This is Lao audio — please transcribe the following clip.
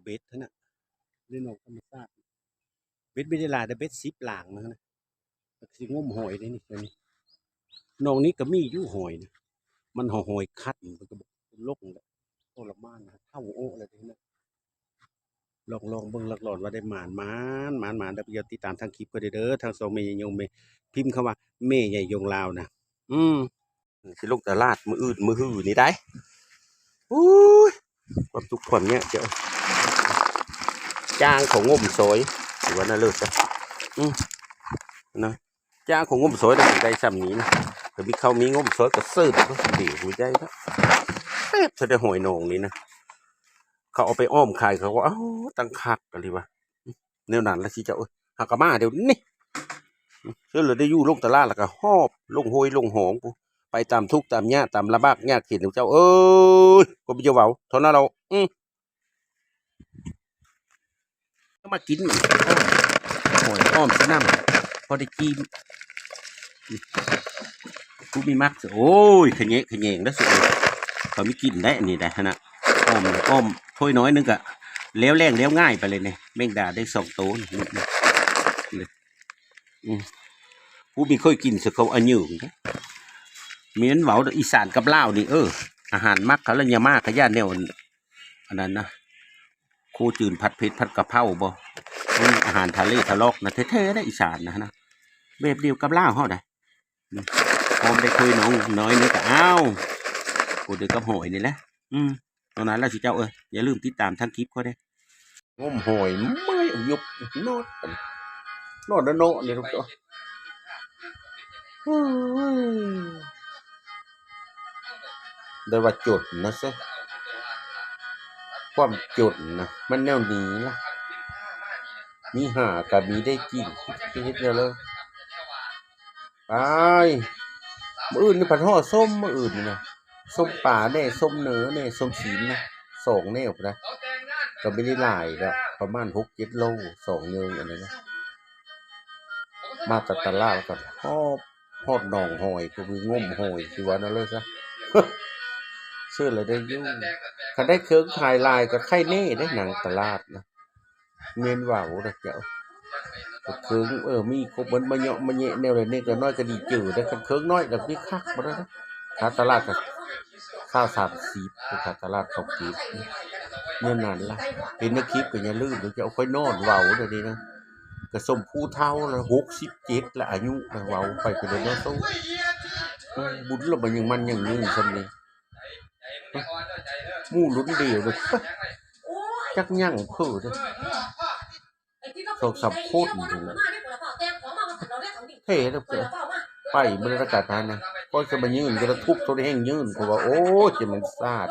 ເບັດຫັ້ນນະ ໃນໜອງທຳມະຊາດ. ເບັດບໍ່ໄດ້ຫຼາຍເດ້ ເບັດສິບຫຼາງຫັ້ນນະ ກໍຊິງົມຫອຍໄດ້ນີ້ ໜອງນີ້ກໍມີຢູ່ຫອຍນະ ມັນຫອຍຄັນ ມັນກໍບໍ່ລົງແລ້ວ ທໍລະມານນະ ເຖົ້າໂອະແລ້ວເດ້ນະ. ລອງ ລອງເບິ່ງລັກຫຼອນວ່າໄດ້ໝານ ໝານ ໝານ ໝານ ແລ້ວຢ່າລືມຕິດຕາມທາງຄລິບຂ້ອຍເດີ ທາງຊ່ອງແມ່ໃຫຍ່ຍົງ ແມ່ ພິມຄຳວ່າແມ່ໃຫຍ່ຍົງລາວນະ ອືມ. ຊິລົງຕະຫຼາດມື້ອື່ນມື້ຮືນີ້ໄດ໋. ໂອ້ຍ ຄວາມທຸກຄວາມຍາກເຈົ້າ ຈ້າງເຂົາງົມຊອຍ ຖືວ່າໜ້າເລີດຊະ ອືມ ນະ ຈ້າງເຂົາງົມຊອຍໄດ້ ໄດ້ຊ່ຳນີ້ນະ ກໍມີເຂົາມີງົມຊອຍກໍເສີບ ດີຫົວໃຈນະ ແຊບຊະໄດ໋ ຫອຍໜອງນີ້ນະ ເຂົາເອົາໄປອ້ອມຂາຍ ເຂົາກໍ ເອົ້າ ຕັ້ງຄັກອີ່ຫຼີວ່າ ແນວນັ້ນລະຊິເຈົ້າເອີຍ ຫາກະມາດຽວນີ້ ເຊິ່ງລະໄດ້ຢູ່ລົງຕະຫຼາດ ລະກະຫອບລົງຫ້ວຍລົງໜອງພຸ້ນ ໄປຕາມທຸກຕາມຍາກ ຕາມລຳບາກຍາກເຂັນເຈົ້າເອີຍ ກໍບໍ່ຈະເວົ້າເທົ່ານັ້ນແລ້ວ ອື ມາກິນ ຫອຍອ້ອມສະໜຳ ພໍໄດ້ຈີ່ມ ຜູ້ມີມັກ ໂອ້ຍ ຂະແຍງຂະແຍງເດີ ເຂົາມີກິນໄດ໋ ອັນນີ້ໄດ໋ຫັ້ນນະ ອ້ອມ ອ້ອມຖ້ວຍນ້ອຍໜຶ່ງກະແລ້ວແລ້ງແລ້ວງ່າຍໄປເລີຍນີ້ ແມງດາໄດ້ສອງໂຕນີ້ ອືມ ຜູ້ມີເຄີຍກິນຊະເຂົາອາຍືງເດ້ ແມ່ນເວົ້າເດີ ອີສານກັບລາວນີ້ ເອີ ອາຫານມັກເຂົາລະ ຢ່າມາຂະຢາແນວ ອັນນັ້ນນະ ໂຄຈືນ ຜັດເຜັດ ຜັດກະເພົາບໍ ອືມ ອາຫານທະເລທະລອກນະ ແທ້ໆເດ້ ອີສານນະ ແບບດຽວກັບລາວເຮົາໄດ໋ ອືມ ຫອມໄດ້ຖ້ວຍນ້ອງນ້ອຍໜຶ່ງກະ ອ້າວ ໂຄເດີກັບຫອຍນີ້ແຫຼະ ອືມ. ຕອນນັ້ນລະຊິເຈົ້າເອີຍ ຢ່າລືມຕິດຕາມທາງຄລິບຂ້ອຍເດ້ ງົມຫອຍ ເມື່ອຍ ຍຸບ ນອນ ນອນເນາະ ນີ້ລູກເອີຍ ໂອ້ຍ ໄດ້ວ່າຈົນນະຊະ ຄວາມຈົນນະ ມັນແນວນີ້ລະ ມີຫາກະມີໄດ້ກິນ ຊິເຮັດແນວໃດ ໄປ ມື້ອື່ນນີ້ພັດຮອດສົ້ມ ມື້ອື່ນນີ້ນະ ສົ້ມປາແດ່ ສົ້ມເໜີແດ່ ສົ້ມຊີ້ນນະ ສອງແນວພຸ້ນນະ ກໍບໍ່ໄດ້ຫຼາຍດອກ ປະມານຫົກເຈັດໂລ ສອງເນີງອັນນັ້ນນະ ມາແຕ່ຕະຫຼາດກໍຮອດ ຮອດໜອງຫອຍ ກໍຄືງົມຫອຍ ຄືວ່ານັ້ນເລີຍຊະ ເຊີນລະໄດ້ຢູ່ ຄັນໄດ້ເຄື່ອງຂາຍຫຼາຍກໍໄຄແນ່ເດ້ ນາງຕະຫຼາດນະ. ແມ່ນເວົ້າເດີເຈົ້າ ເຄື່ອງ ເອີ ມີຄົບໝົດ ມາເຍາະມາແຍະແນວໃດເລັກແນວນ້ອຍກໍດີເຈີເດ້ ຄັນເຄື່ອງນ້ອຍກໍຄືຄັກບໍ່ໄດ້ເດ້ ຄ່າຕະຫຼາດກໍຊາວສາມສິບ ຄ່າຕະຫຼາດເຂົາເກັບ ແນວນັ້ນລະ ເຫັນໃນຄລິບກໍຢ່າລືມເດີເຈົ້າ ຂ້ອຍນອນເວົ້າດຽວນີ້ນະ ກໍສົມຜູ້ເຖົ້າລະ ຫົກສິບເຈັດລະ ອາຍຸລະ ເວົ້າໄປກໍໄດ້ເນາະ ເອີ ບຸນລະມັນຍັງມັນຍັງຍືນຊ່ຳນີ້ ໝູ່ລຸ້ນດຽວເດີ ຈັກຫຍັງເພີເດີ ສອງສາມຄົນນີ້ແຫຼະ ເພເດີ ໄປມື້ລະກາຍພານະ ຂ້ອຍຈະມາຍືນ ກໍລະທຸບໂທດແຮງຍືນ ເພາະວ່າ ໂອ້ຍ ຈະແມ່ນສາດ